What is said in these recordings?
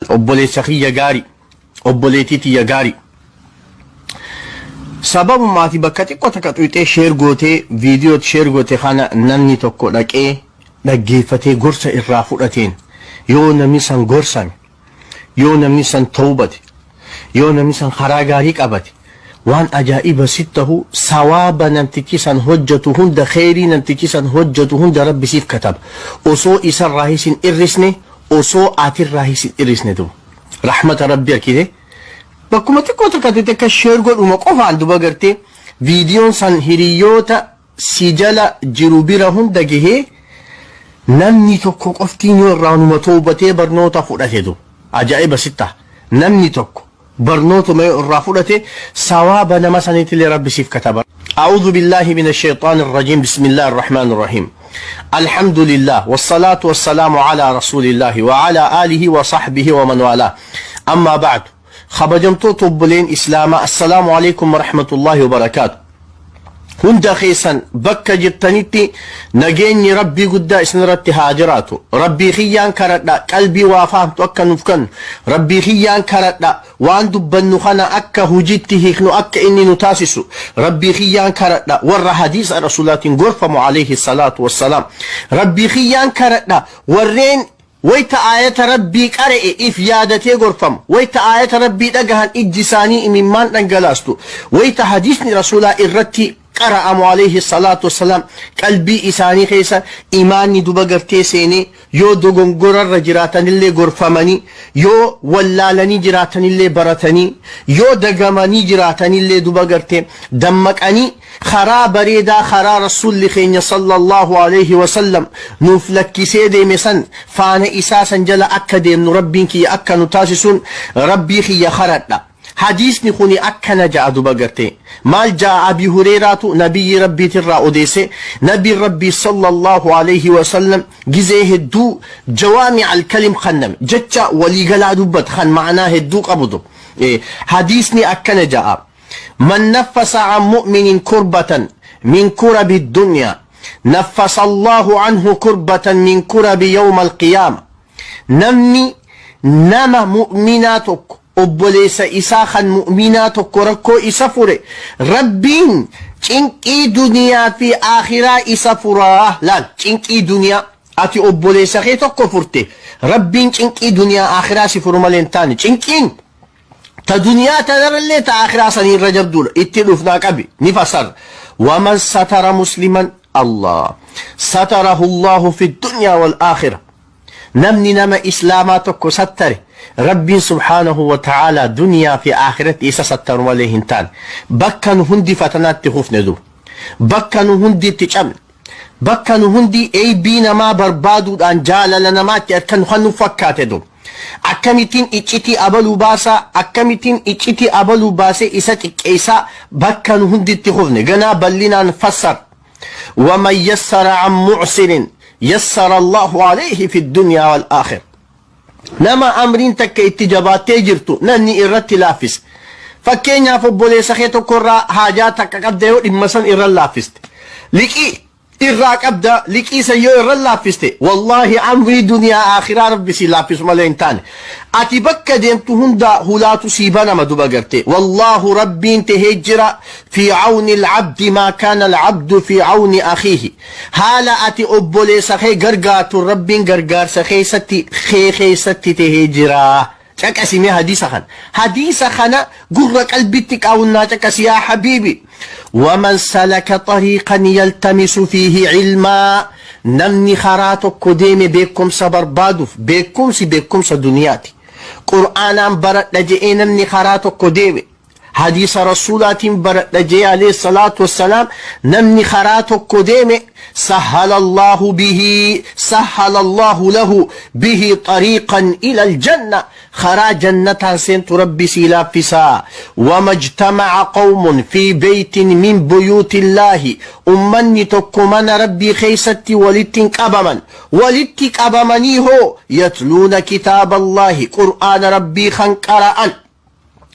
Obboleessa kiyya gaari, obboleettii tiyya gaari. Sababuma ati bakka xiqqoo takka xuyxee share gootee viidiyoo share goote kana namni tokko dhaqee dhaggeeffatee gorsa irraa fudhateen, yoo namni san gorsame, yoo namni san tawbate, yoo namni san karaa gaarii qabate, waan ajaa'iba sit tahu, sawaaba namtichi san hojjetu hunda, kheyrii namtichi san hojjetu hunda Rabbi siif kataba, osoo isarraa hin irrisne, osoo atirraa hin irrisne. Duba rahmata Rabbi arkite, bakkuma xiqqoo takka akka share godhuma qofaan duba gartee viidiyoon san hiriyoota si jala jiru bira hunda gahee, namni tokko qoftiin yoo irraa numa toobatee barnoota fudhate, du ajaa'iba sitta. Namni tokko barnootuma yoo irraa fudhate, sawaaba nama saniitillee Rabbi siif kataba. أعوذ بالله من الشيطان الرجيم. بسم الله الرحمن الرحيم. الحمد لله والصلاة والسلام على رسول الله وعلى آله وصحبه ومن والاه. أما بعد، kabajamtoota obboleen Islaamaa، السلام عليكم ورحمة الله وبركاته. Hunda keessan bakka jirtanitti nageenyi Rabbii guddaa isin irratti haa jiraatu. Rabbii kiyyaan karadha, qalbii waa fahamtu akka nuuf kennu. Rabbii kiyyaan karadha, waan dubbannu kana akka hujitti hiiknu akka inni nu taasisu. Rabbii kiyyaan karadha, warra hadiisa Rasuulaatiin gorfamu عليه الصلاة والسلام. Rabbii kiyyaan karadha, warreen wayta aayata Rabbii qara'e if yaadatee gorfamu, wayta aayata Rabbii dhagahan ijji isaanii imimmaan dhangalaastu, wayta hadiisni Rasuulaa irratti qara'amu عليه الصلاة والسلام qalbii isaanii keessa imaanni duba gartee seenee, yoo dogongorarra jiraatanillee gorfamanii, yoo wallaalanii jiraatanillee baratanii, yoo dagamanii jiraatanillee duba gartee dammaqanii, karaa bareedaa, karaa Rasuulli keenya صلى الله عليه وسلم nuuf lakkisee deeme san, faana isaa san jala akka deemnu Rabbiin kiyya akka nu taasisuun Rabbii kiyya karadha. Hadiisni kuni akkana ja'a duba gartee. Maal ja'a? Abi Hureeraatu nabiyyi Rabbiitirraa odeesse. Nabiin Rabbii صلى الله عليه وسلم gizee hedduu جوامع الكلم kanname, jecha waliigalaa dubbat kan ma'anaa hedduu qabutu. Hadiisni akkana ja'a: من نفس عن مؤمن كربة من كرب الدنيا، نفس الله عنه كربة من كرب يوم القيامة. Namni nama mu'minaa tokko, obboleessa isaa kan mu'minaa tokko rakkoo isa fure, Rabbiin cinqii duniyaa fi aakhiraa isa furaa. Laal, cinqii duniyaa ati obboleessa kee tokko furte, Rabbiin cinqii duniyaa aakhiraa si furu malee hin taane. Cinqiin ta duniyaa tanarallee ta aakhiraa sanii irra jabduudha. Itti dhufnaa, qabi, ni fasar. ومن ستر مسلما الله ستره الله في الدنيا والآخرة. Namni nama Islaamaa tokko sattare, Rabbiin سبحانه وتعالى duniyaa fi aakiratti isa sattaru malee hin taane. Bakka nu hundi fatanaatti hufne dur, bakka nu hundi itti cabne, bakka nu hundi eeybii namaa barbaaduudhaan jaalala namaatti akka nu kan nu fakkaate dur, akkamittiin iccitii abaluu baasaa, akkamittiin iccitii abaluu baasee isa xiqqeessaa, bakka nu hundi itti hufne ganaa bal'inaan fassar. ومن يسر عن معسر يسر الله عليه في الدنيا والآخرة. Nama amriin takka itti jabaattee jirtu namni irratti laaffise, fakkeenyaaf obboleessa kee tokko irraa haajaa takka qabda, yoo dhimma san irra laaffiste, liqii irraa qabda, liqii san yoo irra laaffiste, wallaahi amrii duniyaa aakhiraa Rabbi si laaffisu malee hin taane. Ati bakka deemtu hunda hulaatu sii banama duba garte. والله Rabbiin tahee jira في عون العبد ما كان العبد في عون أخيه. Haala ati obboleessa kee gargaartu Rabbiin gargaarsa keessatti kee keessatti tahee jira. Caqasimee hadiisa kana, hadiisa kana gurra qalbitti qaawunnaa caqasi يا حبيبي. ومن سلك طريقا يلتمس فيه علما. Namni karaa tokko deeme beekumsa barbaaduuf, beekumsi beekumsa duniyaati, Qur'aanaan baradha je'ee namni karaa tokko deeme, hadiisa Rasuulaatiin baradha je'ee عليه الصلاة والسلام namni karaa tokko deeme، سهل الله به سهل الله له به طريقا إلى الجنة. Karaa jannataan seentu Rabbi sii laaffisaa. وما اجتمع قوم في بيت من بيوت الله. Ummanni tokko mana Rabbii keeysatti walittiin qabaman, walitti qabamanii hoo يتلون كتاب الله, Qur'aana Rabbii kan qara'an,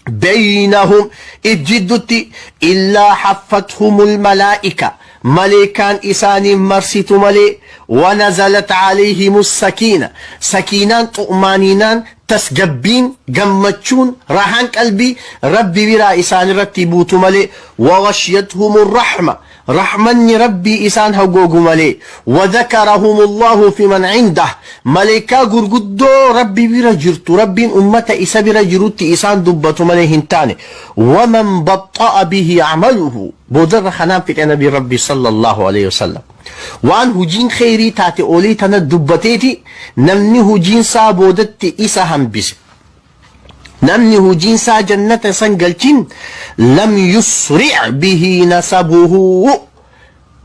بينهم ijjiddutti, إلا حفتهم الملائكة, maleekaan isaanii marsitu malee, Wanazalat alayhimu sakiina, sakiinaan, xu'maaniinaan, tasgabbiin, gammachuun, rahaan qalbii Rabbi biraa isaanirratti buutu malee, waghashiyathumu rahma, rahmanni Rabbii isaan hagoogu malee, wadhakarahumullahu fi man indah, maleekaa gurguddoo Rabbi bira jirtu, Rabbiin ummata isa bira jirutti isaan dubbatu malee hin taane. Waman baxxa'a bihi amaluhu, boodarra kanaan fixe nabi Rabbi sallallahu alayhi wasallam. Waan hujiin kheyrii taate olii tana dubbateeti, namni hujiin isaa boodatti isa hambise, namni hujiin isaa jannata isan galchin, lam yusri' bihi nasabuhu,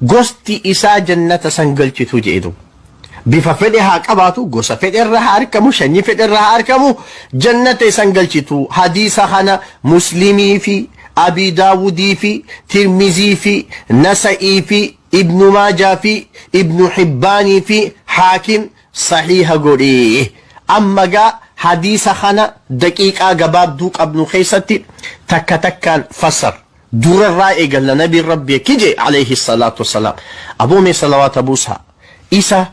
gosti isaa jannata san galchitu jedhu. Bifa fedhe haa qabaatu, gosa fedhe irra haa argamu, sanyii fedhe irra haa argamu, jannata isan galchitu. Hadiisa kana Muslimii fi Abi Daawudii fi Tirmizii fi Nasa'ii fi Ibnu Maajaa fi Ibnu Hibbaanii fi Haakim sahiiha godhee. Amma gaa hadiisa kana daqiiqaa gabaabduu qabnu keessatti takka takkaan fassar. Durarraa eegalla. Nabiin Rabbi kije alayhi salaatu wassalaam, aboomee salawaata buusaa, isa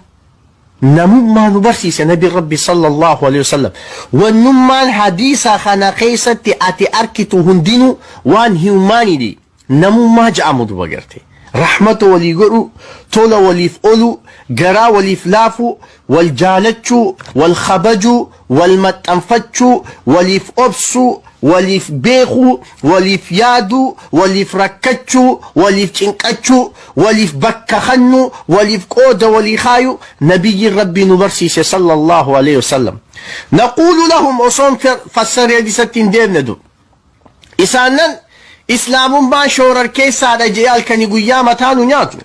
namummaa nu barsiise nabiin Rabbi sallallahu alayhi wasallam. Wannummaan hadiisa kana keessatti ati arkitu hundinuu waan humanity, namummaa ja'amu duba garte. Rahmata walii godhu, tola waliif olu, garaa waliif laafu, wal jaalachuu, wal kabajuu, wal maxxanfachuu, waliif obsuu, waliif beekuu, waliif yaaduu, waliif rakkachuu, waliif cinqachuu, waliif bakka kennuu, waliif qooda walii kaayu nabiyyiin Rabbii nu barsiise sallallahu alayhi wasallam. Naquulu lahum, osoon fassaree hadiisatti hin deemne du. Isaanan islaamummaan shoorar keessaadha jee halkanii guyyaa mataa nu nyaatu.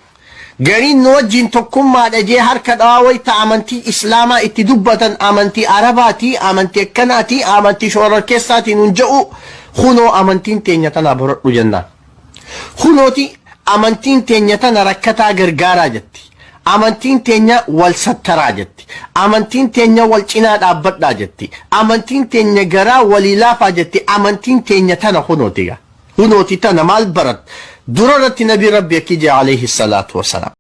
Gariin nu wajjin tokkummaadha jee harka dhawaa, wayita amantii islaamaa itti dubbatan amantii arabaatii, amantii akkanaatii, amantii shoorar keessaatii nun je'u. Kunoo amantiin teenya tanaa baradhu jennaan. Kunooti amantiin teenya tana rakkataa gargaaraa jetti. Amantiin teenya wal sattaraa jetti. Amantiin teenya wal cinaa dhaabbadhaa jetti. Amantiin teenya garaa walii laafaa jetti. Amantiin teenya tana kunooti gaa. Kunooti tana maal barat? Dura irratti nabi Rabbi akki jee alayhi salaatu wasalaam.